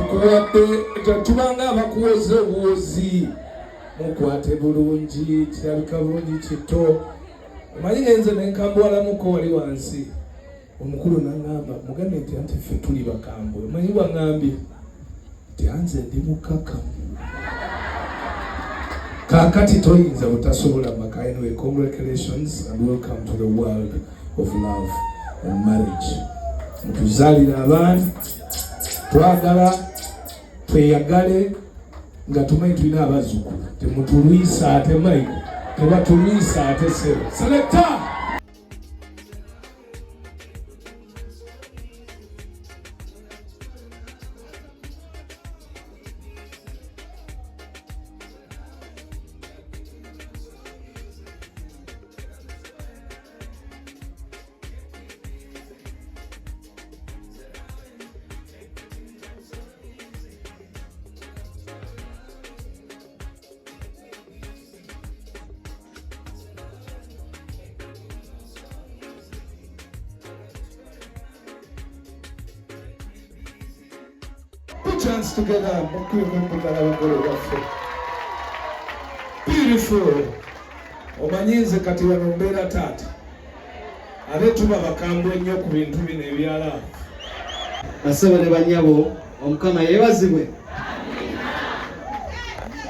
Tukuwadde, tubanga abakuwoza obuwozi. Mukwate bulungi, kirabika bulungi kito. Omanyi ngenze nenkambuwalamuko wali wansi, omukulu naŋŋamba mugambe nti anti ffe tuli bakambwe. Omanyi bwaŋŋambye nti anze ndi mukakamu. Kaakati toyinza butasobola maka. Anyway, congratulations and welcome to the world of love and marriage. Mutuzaalire abaana, twagala tweyagale nga tumanyi tulina abazzukulu. Temutulwisa ate Michael, tebatulwisa ate sebo selector. Put your hands together, mukubye abagole baffe. Beautiful. Omanyi nze kati wano mbeera taata, ate tuba bakambwe nnyo ku bintu bino ebyalaavu. Basebo ne banyabo, Omukama yeebazibwe.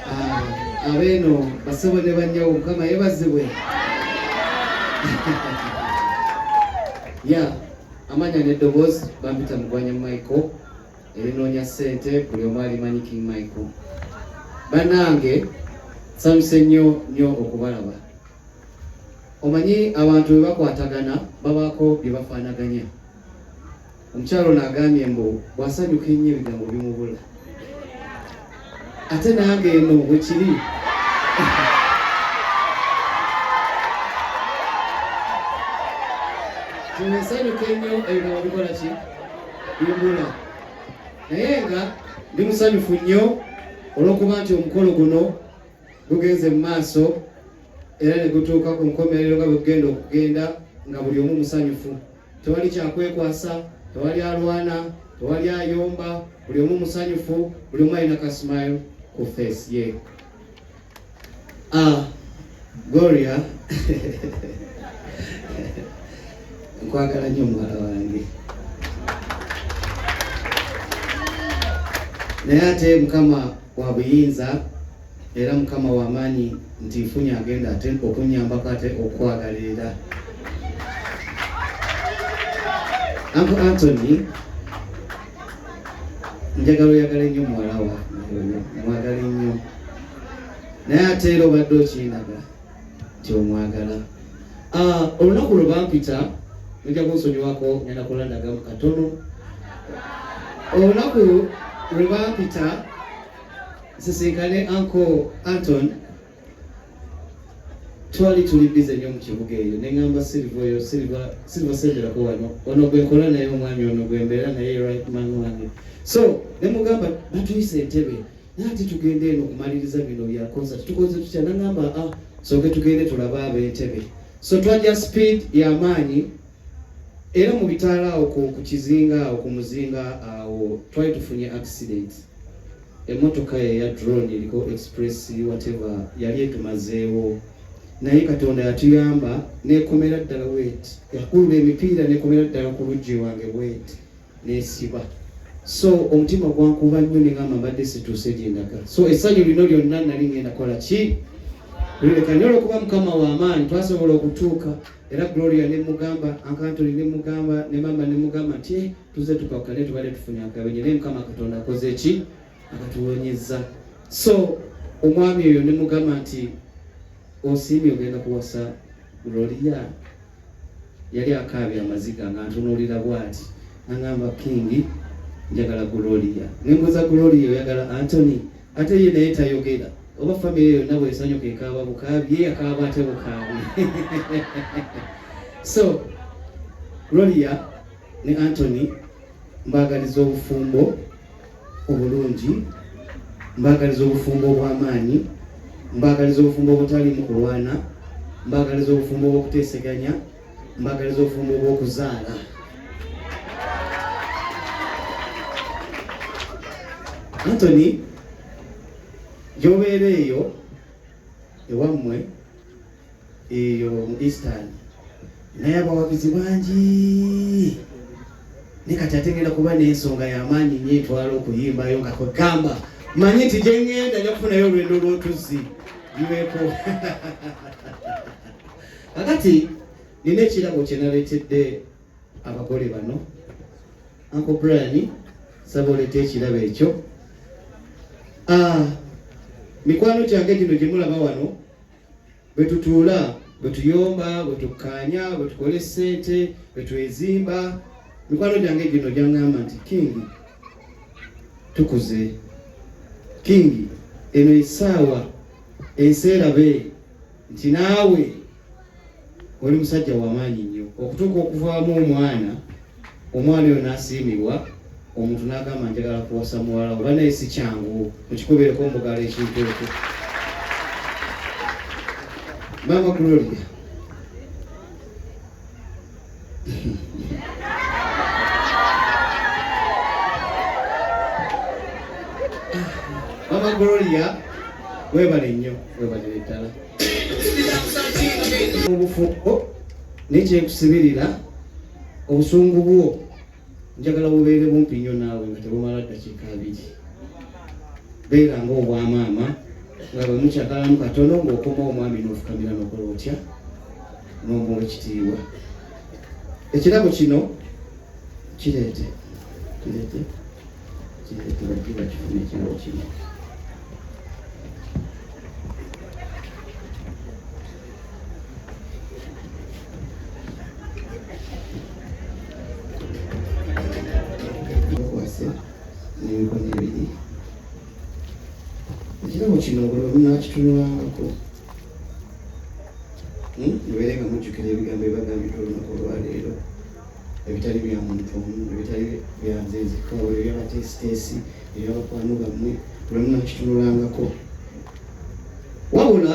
Ah, abeeno basebo ne banyabo, Omukama yeebazibwe. Ya amanya n'eddoboozi bampita Mugwanya Michael, erinoonya ssente buli omu alimanyi King Michael. Bannange, nsanyuse nnyo nnyo okubalaba. Omanyi abantu bwe bakwatagana babaako bye bafaanaganya. Omukyalo ono agambye mbu bw'asanyuka ennyo ebigambo bimubula, ate nange eno bwe kiri. Tiwesanyuka ennyo ebigambo bikola ki? Bimbula. Naye nga ndi musanyufu nnyo olw'okuba nti omukolo guno gugenze mu maaso era ne gutuuka ku nkomerero nga bwe gugenda okugenda nga buli omu musanyufu. Tewali kyakwekwasa, tewali alwana, tewali ayomba, buli omu musanyufu, buli omu alina ka smile ku face ye. Ah, Gloria, nkwagala nnyo muwala wange, naye ate Mukama wa buyinza era Mukama wa maanyi nti nfunye agenda ate okunyambako ate okwagalirira. Uncle Anthony, njagala oyagala nnyo muwala wange, mwagala nnyo, naye ate era obadde okindaga nti omwagala. Ah, olunaku lwe bampita, mujja kunsonyiwako, ngenda kulandagamu katono. Olunaku lwe bampita nsisinkane Uncle Anton, twali tuli bize nnyo mu kibuga eyo, ne ŋŋamba Silva oyo, Silva, Silva semberako wano, ono gwe nkola naye, omwami ono gwe mbeera naye, right man wange. So ne mugamba batuyise entebe, naye ate tugende eno okumaliriza bino bya concert, tukoze tutya? Naŋŋamba ah, sooke tugende tulabe ab'entebe. So twajja speed y'amaanyi era mu bitaala awo ku kizinga awo, ku muzinga awo, twali tufunye accident. Emmotoka eya drone eriko express whatever yali etumazeewo, naye Katonda yatuyamba nekomera ddala wet, yakulula emipiira nekomera ddala ku luggi wange wet nesiba. So omutima gwankuba nnyo nengamba mbadde situuse gyendaga. So essanyu lino lyonna nali ngenda kola ki lireka nnyo, olwokuba Mukama w'amaanyi twasobola okutuuka. Era Gloria ne mugamba, Uncle Anthony ne mugamba, ne mama ne mugamba nti tuze tukawukane, tubadde tufunye akabenje, naye Mukama Katonda akoze ki? Akatuwonyezza. So omwami oyo ne mugamba nti osiimye ogenda kuwasa Gloria? Yali akaabye amaziga nga ntunuulira bw'ati, nangamba King njagala Gloria. Ne mbuuza Gloria oyagala Anthony? Ate ye naye tayogera, oba famire yonna bwesanyuka ekaaba bukaabi, ye akaaba ate bukaabi. So Gloria ne Anthony mbaagaliza obufumbo obulungi, mbaagaliza obufumbo obw'amaanyi, mbaagaliza obufumbo obutaliimu kulwana, mbaagaliza obufumbo obw'okuteeseganya, mbaagaliza obufumbo obw'okuzaala. Anthony, gy'obeera eyo ewammwe eyo mu Eastern, naye abawagizi bangi, ne kati ate ngenda kuba n'ensonga y'amaanyi nnyo etwala okuyimbayo, nga kwegamba manyi nti gye ŋŋenda nja kufunayo olwendo lw'otuzzi bibeeko. Kakati nina ekirabo kye naleetedde abagole bano. Uncle Brian, saba oleete ekirabo ekyo. Mikwano gyange gino gye mulaba wano, bwe tutuula, bwe tuyomba, bwe tukkaanya, bwe tukola essente, bwe twezimba, mikwano gyange gino gyaŋŋamba nti, "King, tukuze. King, eno essaawa ensi erabe nti naawe oli musajja w'amaanyi nnyo okutuuka okuvaamu omwana, omwana oyo n'asiimibwa, omuntu n'agamba njagala kuwasa muwala oba." Naye si kyangu, mukikubiireko mugalo ekintu ekyo. Mama Gloria, Mama Gloria, webale nnyo, webalire ddala obufumbo. Naye kyenkusibirira, obusungu bwo njagala bubeere bumpi nnyo naawe, nga tebumala ddakiika 2. Beera nga obwamaama, nga bwe mukyakalamu katono ng'okoma omwami n'ofukamira n'okola otya n'omuwa ekitiibwa. Ekirabo kino kireete, kireete, kireete, bajje bakifune ekirabo kino. Bakwase n'emikono ebiri ekirabo kino. Buli omu n'akitunulangako, mubeere nga mujjukira ebigambo ebibagambiddwa olunaku olwaleero, ebitali bya muntu omu, ebitali bya nze nzekka, wabula ebyabateesiteesi, ebyabakwano bammwe. Buli omu n'akitunulangako. Wabula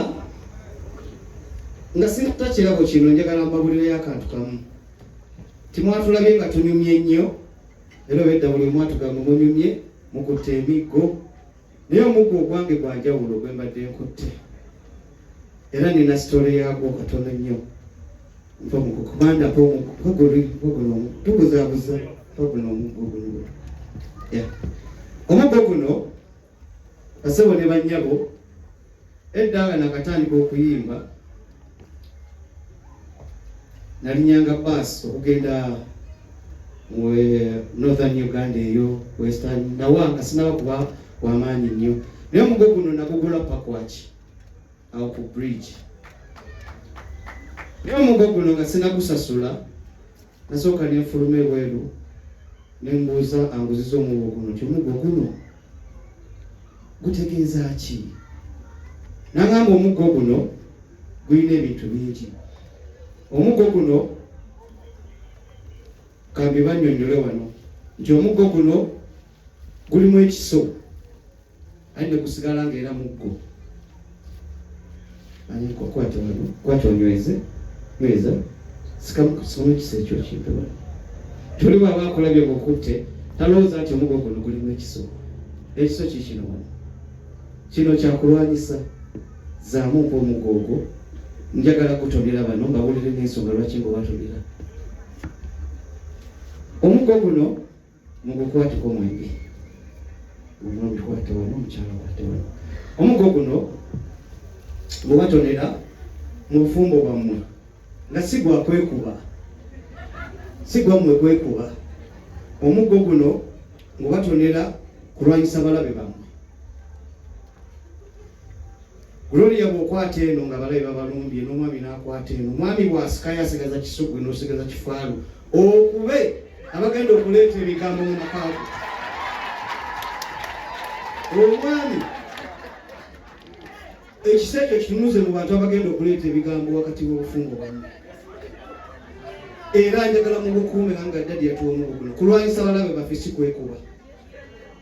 nga sinata kirabo kino, njagala mbabulireyo akantu kamu. Timwatulabye nga tunyumye nnyo era obedda buli omu atugamba munyumye, mukutte emiggo, naye omuggo ogwange gwa njawulo gwe mbadde nkutte, era nina story yaagwo katono nnyo. Mpa omuggo, kubanda, mpa omuggo, tubuzaabuza, mpa guno omuggo guno. Yeah. Omuggo guno, basebo ne bannyabo, edda nga nakatandika okuyimba, nalinyanga baasi okugenda mu Northern Uganda eyo, Western, nawanga sinaba kuba wamaanyi nnyo, naye omuggo guno nagugula Pakwaki awo ku bridge. Naye omuggo guno nga sinagusasula, nasooka nenfuluma ebweru nembuuza anguziza omuggo guno nti, "Omuggo guno gutegeeza ki?" Nagamba, "Omuggo guno gulina ebintu bingi. Omuggo guno kambi bannyonnyole wano nti omuggo guno gulimu ekiso, aye ne gusigala ng'era muggo." Ani kwata wano, kwata onyweze, nyweza, sikamu, sikamu ekiso ekyo kimpe wano. Tuli bw'aba akulabye ng'okutte, talowooza nti omuggo guno gulimu ekiso. Ekiso kikino wano, kino kyakulwanyisa. Zaamu mpa omuggo ogwo, njagala gutonera bano, mbawulire n'ensonga lwaki ngaobatonera omuggo guno. Mugukwateko mwembi, omwami kwate wano, omukyala kwate wano. Omuggo guno mubatonera mu bufumbo bwammwe, nga si gwa kwekuba, si gwammwe kwekuba. Omuggo guno ngubatonera kulwanyisa balabe bammwe. Gloria bw'okwata eno nga balabe babalumbye, n'omwami n'akwata eno, omwami bw'asikayo asigaza kisugwe n'osigaza kifaalu, okube abagenda okuleeta ebigambo mu makaago. Omwami ekisa ekyo kitunuze mu bantu abagenda okuleeta ebigambo wakati w'obufumbo bwammwe. Era njagala mugukuume, nga daddy yatuwa omuggo guno kulwanyisa balabe baffe, si kwekuba.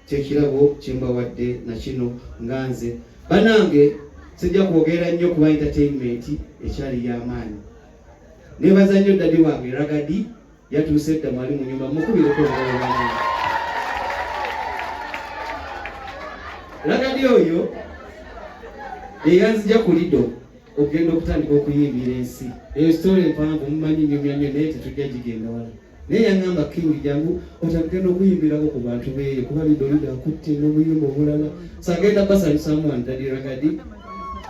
Kyekirabo kyembawadde nakino nga nze. Banange, sijja kwogera nnyo kuba entertainment ekyali y'amaanyi. Nebaza nnyo daddy wange Ragga Dee, yatuuse edda, mwali mu nyumba, mukubireko obugalo bwange. Ragadi oyo eyanzija ku lido okugenda okutandika okuyimbira ensi. Eyo story empanvu mumanyi nyumya nnyo naye tetujja gigenda wala. Naye yangamba King jangu otandike n'okuyimbirako ku bantu beeyo kuba lido lido akutte n'obuyimba obulala. So agenda basanyusamu wano Daddy Ragadi.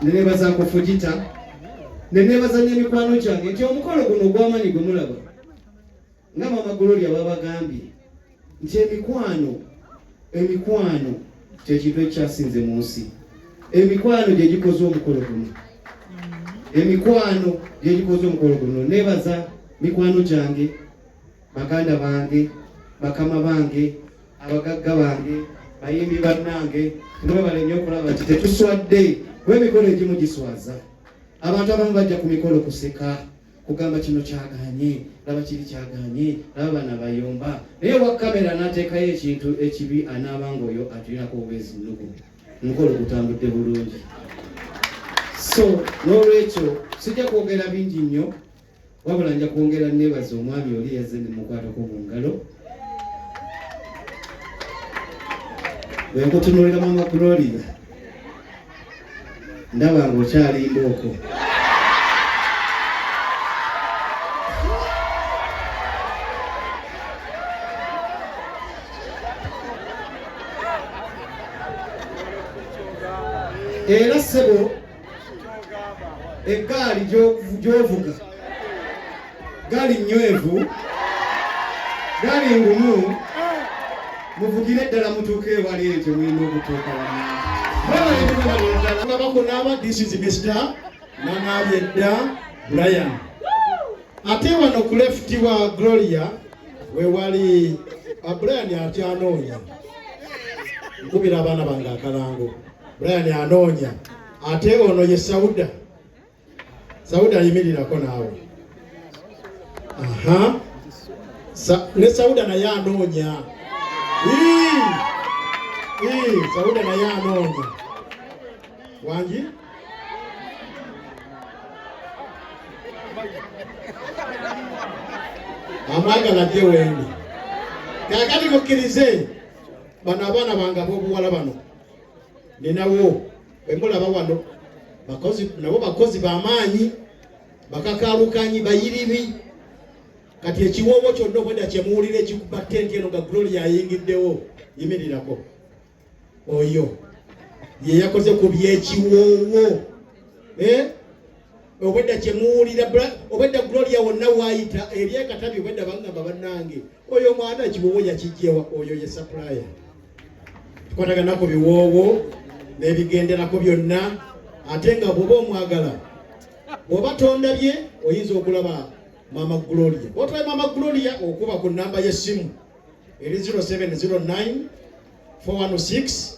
Ne neebazaako Fujita. Ne neebaza n'emikwano gyange nti omukolo guno ogw'amaanyi gwe mulaba nga Mama Gloria babagambye nti emikwano emikwano kyekintu ekyasinze mu nsi. Emikwano gye gikoze omukolo guno, emikwano gye gikoze omukolo guno. Nebaza mikwano gyange, baganda bange, bakama bange, abagagga bange, bayimbi bannange, mwebale nnyo okulaba nti tetuswadde kuba emikolo egimu giswaza. Abantu abamu bajja ku mikolo kuseka, kugamba kino kyaganye, laba kiri kyaganye, laba bana bayomba, naye wa kamera n'ateekayo ekintu ekibi anaaba ng'oyo atulinako obubeezi nnugu. Omukolo gutambudde bulungi, so n'olwekyo sijja kwogera bingi nnyo, wabula nja kwongera neebaza omwami oli yazze ne mukwatako mu ngalo. Bwe nkutunuulira Mama Gloria, ndaba ng'okyalimba okwo. Era ssebo eggaali gy'ovuga gaali nnywevu, gaali ngumu, muvugire ddala mutuuke ewali ekyo mulina okutuuka. Bannange this is Mr. Nanabyedda Brian. Ate wano ku left wa Gloria wewali Brian akyanoonya. Nkubira abaana bange akalango. Brian anoonya. Ate ono ye Sauda. Sauda ayimirirako naawe. Aha. Ne Sauda naye anoonya. Sauda naye anoonya. Wangi? Amwagala ajje wendi. Kaakati mukkirize bano abaana bange ab'obuwala bano ninawo bemulaba wano bakozi, nabo bakozi bamaanyi, bakakaalukanyi, bayiribi. Kati ekiwoowo kyonna obwedda kyemuwulira ekikuba tenti eno nga Gloria ayingiddewo, yimirirako. Oyo ye yakoze ku by'ekiwoowo. Obwedda kyemuwulira, obwedda Gloria wonna waayita eri ekatabi, obwedda bangamba bannange oyo omwana ekiwoowo yakijjewa. Oyo ye supplier, tukwatagana ku biwoowo n'ebigenderako byonna. Ate nga bw'oba omwagala, bw'oba tondabye, oyinza okulaba Mama Gloria. Otwaye Mama Gloria okuba ku namba y'essimu eri 0709 416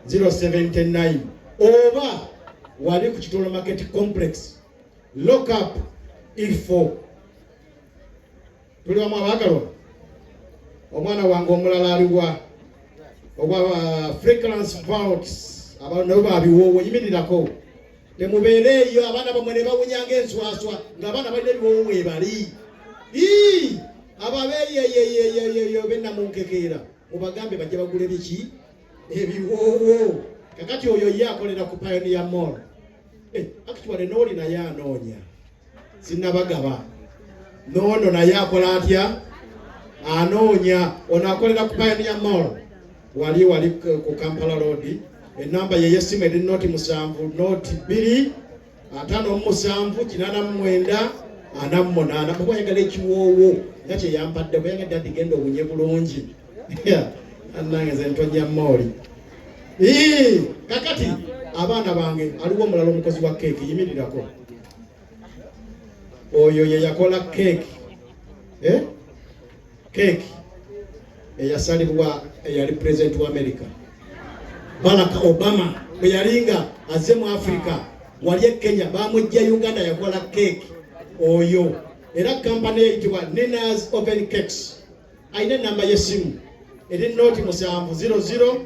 079 oba wali ku Kitolo Market Complex, lock up E4. Tuli wamu abaagalwa. Omwana wange omulala aliwa ogwa Frequency Vaults, nabo babiwoowo, yimirirako. Temubeereeyo abaana bamwe ne bawunyanga enswaswa ng'abaana balina ebiwoowo webali. Abo abeeyeyeyeyeyo bennamunkekeera mubagambe bajje bagule biki ebiwoowo. Kakati oyo ye akolera ku Pioneer Mall. Actually n'oli naye anoonya, sinnabagaba. N'ono naye akola atya? Anoonya. Ono akolera ku Pioneer Mall wali wali ku Kampala Road. Enamba ye y'essimu eri 07 02 57 89 48. Bw'oba oyagala ekiwoowo nga kye yampadde, bwe daddy genda owunye bulungi. Annange nze ntonya mooli. Kakati abaana bange, aliwo omulala omukozi wa keeki, yimirirako. Oyo ye yakola keeki, keeki eyasalibwa eyali president wa America Barack Obama bwe yali nga azze mu Africa, wali e Kenya bamujja Uganda, yakola keeki oyo. Era kampani eyitibwa Nina's Oven Cakes, alina enamba y'essimu eri 07 00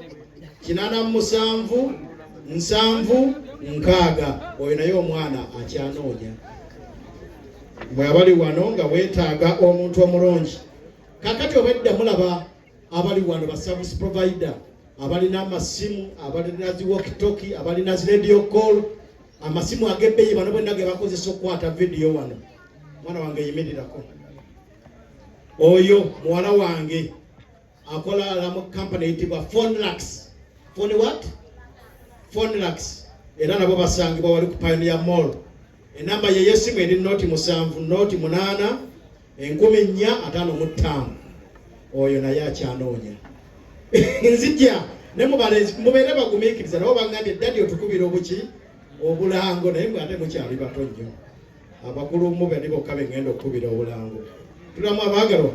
87 70 60. Oyo naye omwana akyanoonya. Mwe abali wano nga weetaaga omuntu omulungi, kakati obedda mulaba abali wano ba service provider. Abalina amasimu, abalina zi walkie-talkie, abalina zi radio call, amasimu ag'ebbeeyi bano bonna ge bakozesa okukwata vidiyo wano. Mwana wange yimirirako. Oyo muwala wange akola mu company eyitibwa Phonelax. Phone what? Phonelax. Era nabo basangibwa wali ku Pioneer Mall. Enamba ye y'essimu eri 07 08 455. Oyo naye akyanoonya. Nzijja ne mubalenzi mubeere bagumiikiriza, nabo bangambye daddy otukubira obuki obulango, naye mwe ate mukyali bato nnyo. Abakulu mube ni bokka be ŋŋenda okukubira obulango. Tulamu abaagalwa.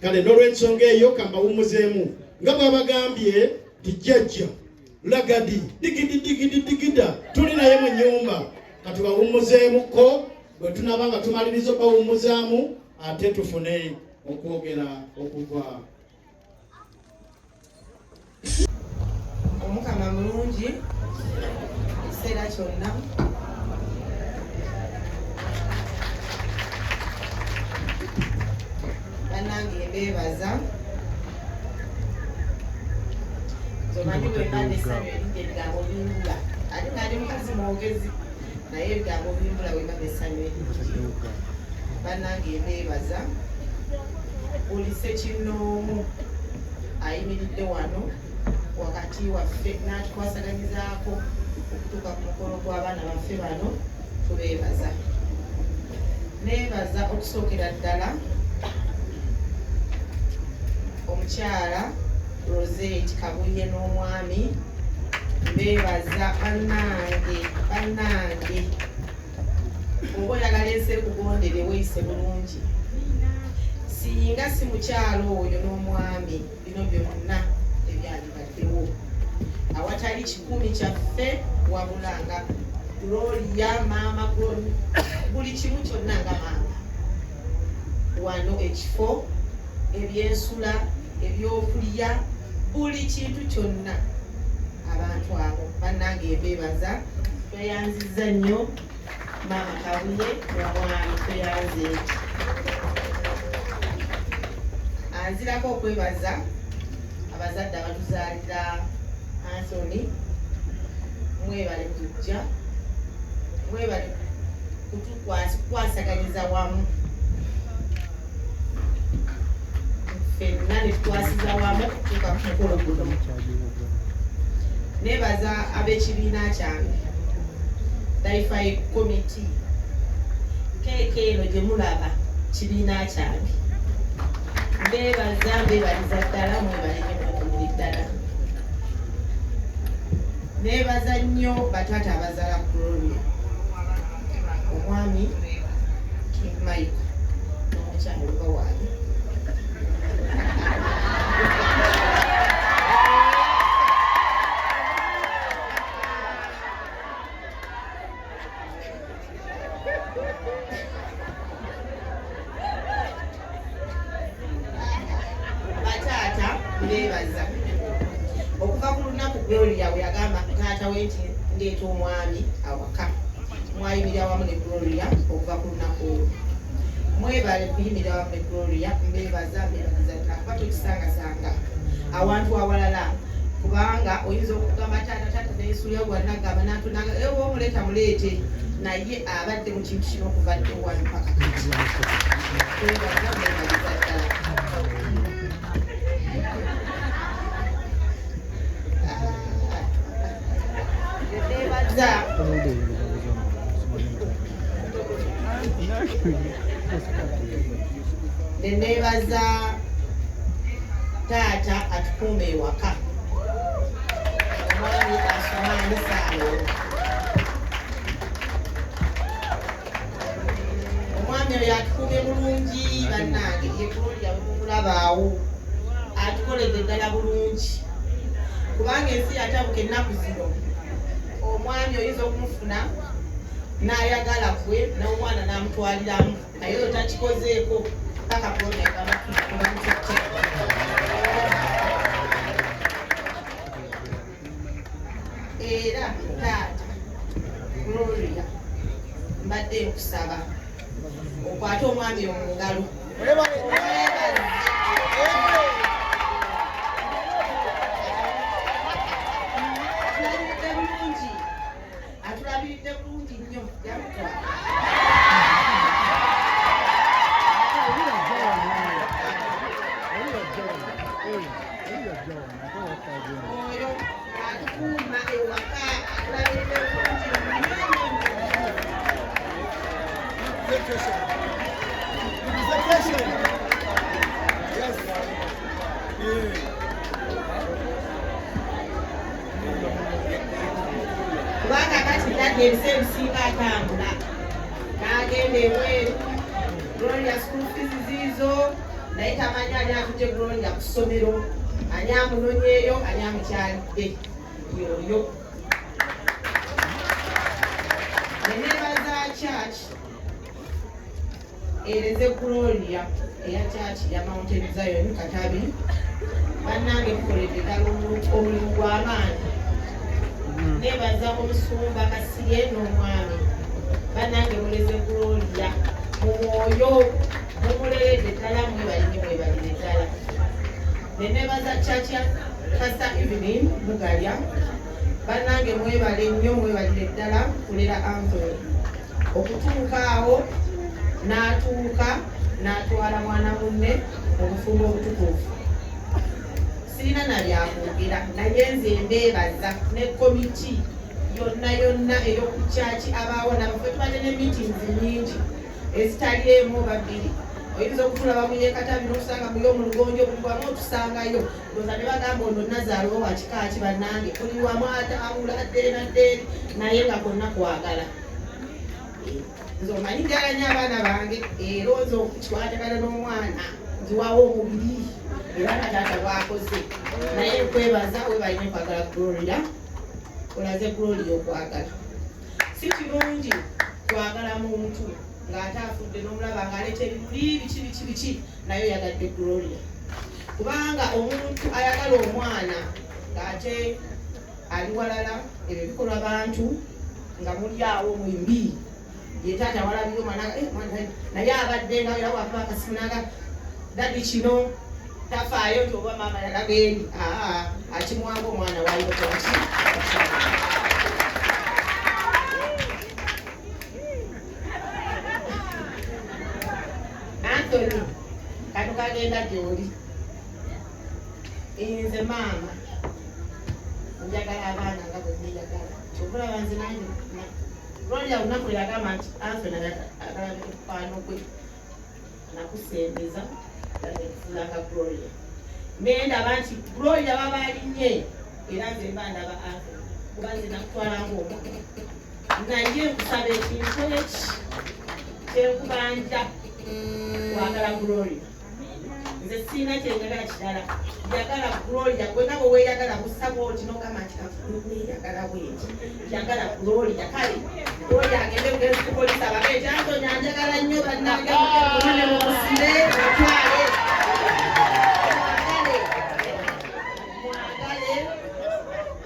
Kale n'olw'ensonga eyo kambawummuzeemu nga bw'abagambye nti jjajja lagadi digidi digidi digida tuli naye mu nnyumba, katubawummuzeemukko. Bwe tunaaba nga tumaliriza okubawummuzaamu ate tufune okwogera okuva Omukama mulungi ekiseera kyonna. Bannange mbeebaza omanyi bwe mba n'essanyu eringi ebigambo bimbula, ate nga ndi mukazi mwogezi naye ebigambo bimbula bwe mba n'essanyu eringi. Bannange mbeebaza buli ssekinnoomu ayimiridde wano wakati waffe n'atukwasaganyizaako okutuuka ku mukolo gw'abaana baffe bano, tubeebaza. Neebaza okusookera ddala omukyala Rosette Kabuye n'omwami, mbeebaza bannange, bannange oba oyagala ensi ekugondere weeyise bulungi. Singa si mukyala oyo n'omwami bino byonna tebyandibaddewo. Awatali kikumi kyaffe wabula nga Gloria, maama Gloria, buli kimu kyonna nga maama wano, ekifo, ebyensula, ebyokulya, buli kintu kyonna abantu abo bannange mbeebaza. Tweyanzizza nnyo maama Kabuye n'omwami, tweyanze. Anzirako okwebaza abazadde abatuzaalira Anthony, mwebale kujja, mwebale kutukwasaganyiza wamu ffenna ne tukwasiza wamu okutuuka ku mukolo guno. Neebaza ab'ekibiina kyange Dify Committee, keeke eno gye mulaba kibiina kyange. Mbeebaza, mbeebaliza ddala, mwebale nnyo mwetumuli ddala. Neebaza nnyo bataata abazaala Gloria, omwami King Michael n'omukyala oba wange. Bataata mbeebaza okuva ku lunaku Gloria bwe yagamba taata we nti ndeeta omwami awaka, mwayimirira wamu ne Gloria okuva ku lunaku olwo. Mwebale kuyimirira wamu ne Gloria, mbeebaza, mbeebaliza ddala kuba tokisangasanga awantu awalala, kubanga oyinza okugamba taata taata nensuulira gwanagamba natunanga ewe omuleeta muleete, naye abadde mu kintu kino okuva dde wano paka kati. Twebaza, mbeebaliza ddala. Neebaza neneebaza taata atukuuma ewaka, omwami Asumaani Saalongo. Omwami oyo atukuumye bulungi bannange, ye Gloria bwe mumulabaawo atukoledde ddala bulungi, kubanga ensi yatabuka ennaku zino. Omwami oyinza okumufuna n'ayagala gwe n'omwana n'amutwaliramu, naye oyo takikozeeko paka Gloria bamututte. Era taata Gloria mbadde nkusaba okwate omwami mu ngalo. Oyo atukuuma ewaka, atulabirira obulungi nnyo. Kubanga kati daddy ebiseera ebisinga atambula n'agenda ebweru. Gloria, school fees ziizo, naye tamanyi ani atujje Gloria ku ssomero, ani amunonyeeyo, ani amukyalidde, yoyo. Neneebaza church ereze Gloria, eya church ya Mountain Zion Katabi. Bannange, mukoledde ddala omulimu gw'amaanyi. Nebaza omusumba Kasirye n'omwami. Bannange, muleze Gloria mu mwoyo, mumuleredde ddala, mwebalire, mwebalire ddala. Nenebaza church ya Pastor Evelyn Mugalya. Bannange, mwebale nnyo, mwebalire ddala kulera Anthony okutuuka awo n'atuuka n'atwala mwana munne mu bufumbo obutukuvu. Sirina na byakwogera, naye nze mbeebaza ne komiti yonna yonna ey'oku kyaki abaawo nabafe. Tubadde ne meetings nyingi ezitali emu oba bbiri. Oyinza okutulaba mu Yekatabi n'otusanga muyo mu lugonjo, buli wamu otusangayo. Ndoza ne bagamba ono nazaala owa kika ki? Bannange, buli wamu atambula adde nadde eri, naye nga konna kwagala. Nze omanyi njagala nnyo abaana bange, era oza okukikwatagana n'omwana nziwawo omubiri, era nga taata bwakoze. Naye nkwebaza, webalina okwagala Gloria, olaze Gloria okwagala. Si kirungi kwagala muntu ng'ate afudde n'omulaba ng'aleeta ebimuli, biki biki biki, naye oyagadde Gloria, kubanga omuntu ayagala omwana ng'ate ali walala, ebyo bikolwa bantu nga muli awo mwembi. Ye taata walabira omwana, eh, mwana naye abadde nga era wakuba akasimu naga, "Daddy, kino," tafaayo nti oba maama yalaga eri. Aa, akimwanga omwana wayo kolaki. Anthony, kano kagenda gy'oli. Nze maama njagala abaana nga bwe neeyagala. Kyova nze nange Gloria olunaku lwe yagamba nti Anthony agala mukwano gwe, nakusembeza nekufuulanga Gloria, nendaba nti Gloria baba alinnye, era nze mba ndaba Anthony, kuba nze nakutwala ng'omwana. Naye nkusaba ekintu eki kyenkubanja, kwagala Gloria. Nze siina kyenjagala kirala, njagala Gloria. Gwe nga bwe weeyagala busaba oti nogamba nti neyagala bwenti, njagala Gloria. Kale Gloria agende bugenzi ku polisi abaga nti Anthony anjagala nnyo. Bannange, mune mumusire mutwale. Mwagale, mwagale,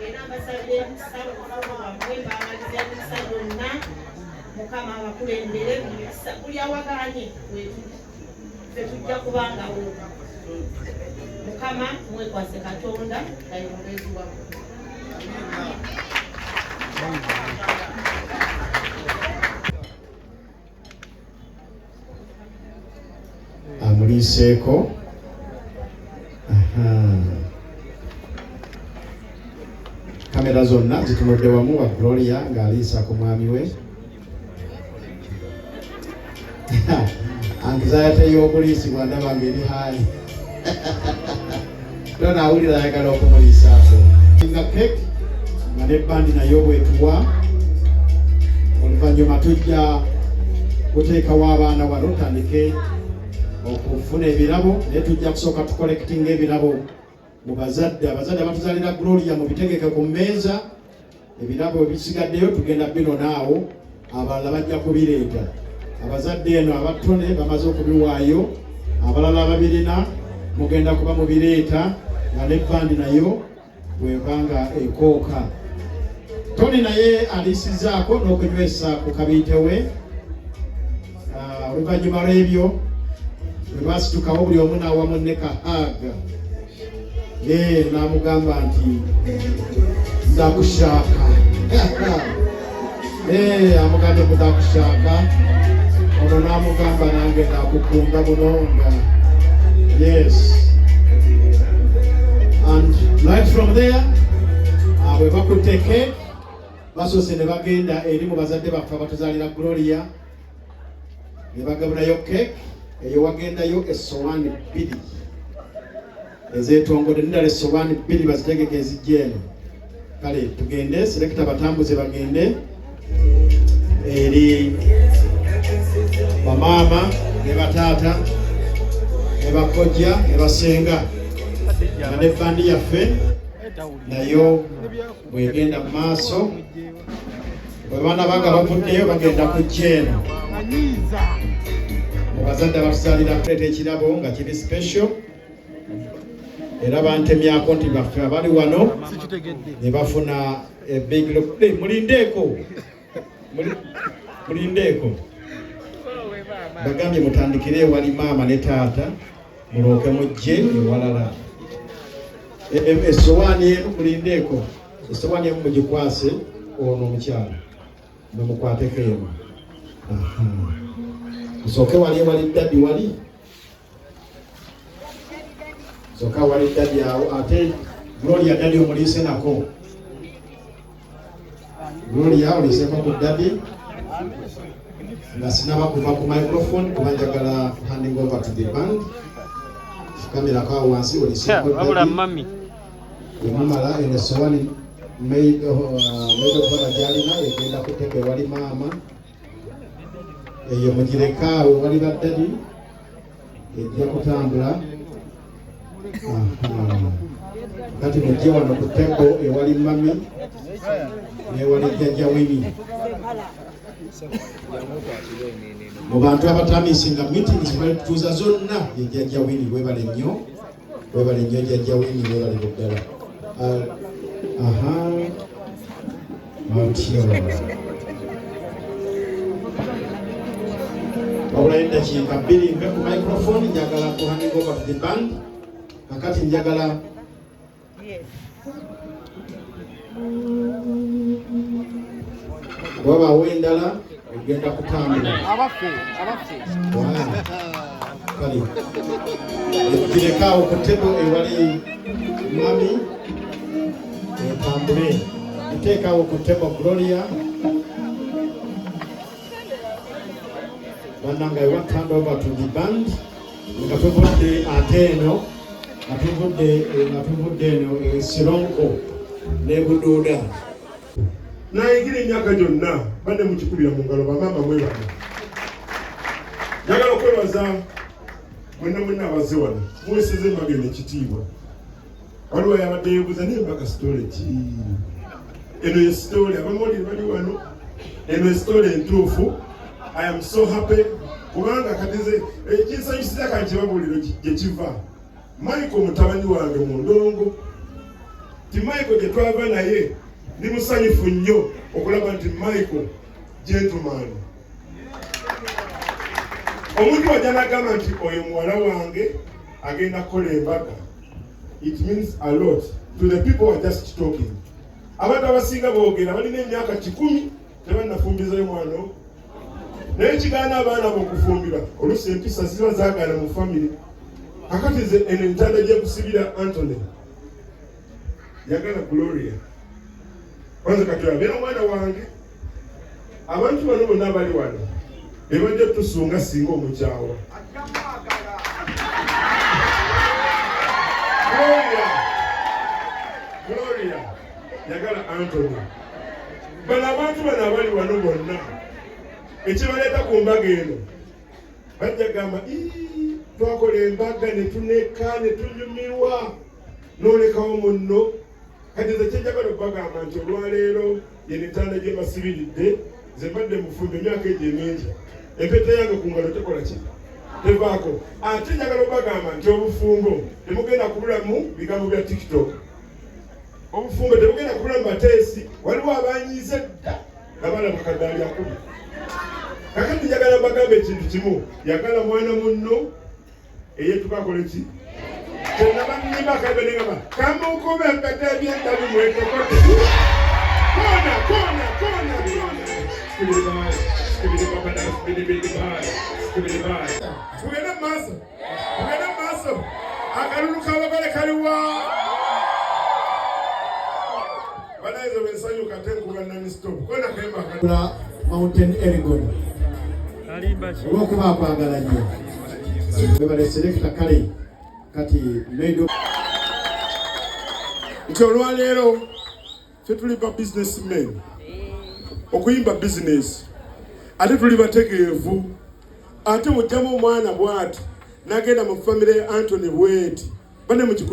era mbasabira emikisa bufumbo bwammwe, mbamaliza emikisa gyonna. Mukama abakulembere mu mikisa. Buli awaganye wetuli, ffe tujja kubangawo. Mukama, mwekwase Katonda nga ye mubeezi wammwe. Amuliiseeko. Aha. Kamera zonna zitunudde wamu wa Gloria ng'aliisa ku mwami we. Anxiety y'okuliisibwa ndaba ng'eri high. Tona awulira ayagala okumuliisaako nga cake nga ne bandi nayo bwetuwa. Oluvannyuma tujja kuteekawo abaana wano tandike okufuna ebirabo, naye tujja kusooka tucollectinga ebirabo mu bazadde. Abazadde abatuzalira Gloria, mubitegeke ku mmeeza. Ebirabo ebisigaddeyo tugenda binonaawo, abalala bajja kubireeta. Abazadde eno abatone bamaze okubiwaayo, abalala ababirina mugenda kuba mubireeta nga ne bandi nayo bweba nga ekooka. Tony naye aliisizaako n'okunywesa ku kabiite we. Ah, oluvannyuma lw'ebyo bwe basitukawo, buli omu n'awa munne ka hug, ye n'amugamba nti ndakushaka. Eh, amugambye ndakushaka, ono n'amugamba nange ndakukunda munonga. Yes. Right from there, bwe bakutte cake basoose ne bagenda eri mu bazadde baffe abatuzaalira Gloria ne bagabulayo cake eyo. Wagendayo essowaani bbiri ezeetongodde, nendala essowaani bbiri bazitegeke ezijja eno. Kale tugende, selector batambuze bagende eri bamaama ne bataata ne bakojja ne basenga, nga ne bandi yaffe nayo bwegenda mu maaso. Bwe baana banga bavuddeyo, bagenda kujja eno mu bazadde abatuzaalira kuleeta ekirabo nga kiri special. Era bantemyako nti baffe abali wano ne bafuna a big look. Hey, mulindeeko. Mulindeeko, bagambye mutandikire ewali maama ne taata, mulooke mujje ewalala. Essowaani emu, mulindeeko, essowaani emu mugikwase ono omukyala, mwemukwateko emu. Aha. Musooke wali ewali daddy, wali sooka wali daddy awo. Ate Gloria, daddy omuliise nako. Gloria, oliiseko ku daddy nga sinaba kuva ku microphone, kuba njagala handing over to the band. Fukamirako awo wansi oliiseko Wabula daddy. Mami. Bwemumala, eno esowani maid of honor gyalina egenda kuteeka ewali maama. Eyo mugireka awo wali ba daddy, ejja kutambula. Aha. Kati mujje wano ku table ewali mummy newali jjajja Winnie. Mu bantu abatamisinga meetings batuuza zonna ye jjajja Winnie. Webale nnyo, webale nnyo jjajja Winnie, webale ddala. Ah, aha, otyo. Wabulayo eddakiika 2 nve ku microphone. Njagala ku handing over to the band. Kakati njagala wabaawo endala egenda kutambula. Abaffe, abaffe. Kale girekaawo ku table ewali mummy etambule. Iteekaawo ku table, Gloria. Bannange, I want to hand over to the band nga tuvudde ate eno, nga tuvudde eno e Sironko ne Buduuda. Nayingira emyaka gyonna badde mukikubira mu ngalo. Bamaama mwebano, njagala okwebaza mwenna mwenna abazze wano, muweseza embaga eno ekitiibwa. Waliwo yabadde yeebuuza naye embaga story ki eno? Ye story. Abamawulire bali wano, eno story entuufu. I am so happy kubanga kati nze ekinsanyusiza kankibabuuliro gye kiva. Michael mutabani wange mu ndongo ti Michael gye twava naye, ndi musanyufu nnyo okulaba nti Michael gentleman. Omuntu wajja n'agamba nti oyo muwala wange agenda kukola embaga, it means a lot to the people who are just talking. Abantu abasinga boogera, balina emyaka 100 tebannafumbizayo mwana, naye kigaana abaana bokufumbirwa. Oluusi empisa ziba zaagaana mu famire. Kakati nze eno entanda gyekusibira Antony yagala Gloria kwanza kati abeera omwana wange. Abantu bano bonna abali wano bebajja tusunga singa omukyawa. Gloria, Gloria yagala Antony. Bano abantu bano abali wano bonna ekibaleeta ku mbaga eno bajja gamba, "Ii, twakola embaga ne tuneka ne tunyumirwa n'olekawo munno." Kati nze kyenjagala okubagamba nti olwaleero yeno entanda gye mbasibiridde. Nze mbadde mufumbi emyaka egyo emingi, empeta yange ku ngalo tekola ki, tevaako. Ate njagala okubagamba nti obufumbo temugenda kubulamu bigambo bya TikTok, obufumbo tebugenda kubulamu bateesi. Waliwo abanyiize dda nga balaba kaddaali akubi. Kakati njagala mbagamba ekintu kimu: yagala mwana munno eyetuka akole ki. Kyenaba nnimba akabe nengamba kamukuba empeta ebyenda bimwekokote kona kona kona kona. Tugende mu maaso, tugende mu maaso. Akalulu k'abagole kaliwa? Walayize bwensanyuka ate nkuba non-stop kona kayimba. La Mountain Elgon olw'okuba akwagala nnyo. Webale selector. Kale kati made. Nti olwaleero ffe tuli ba businessmen, okuyimba bizinesi, ate tuli bategeevu, ate mugjamu omwana bw'ati n'agenda mu famire ya Antony bweti bane mukikubire.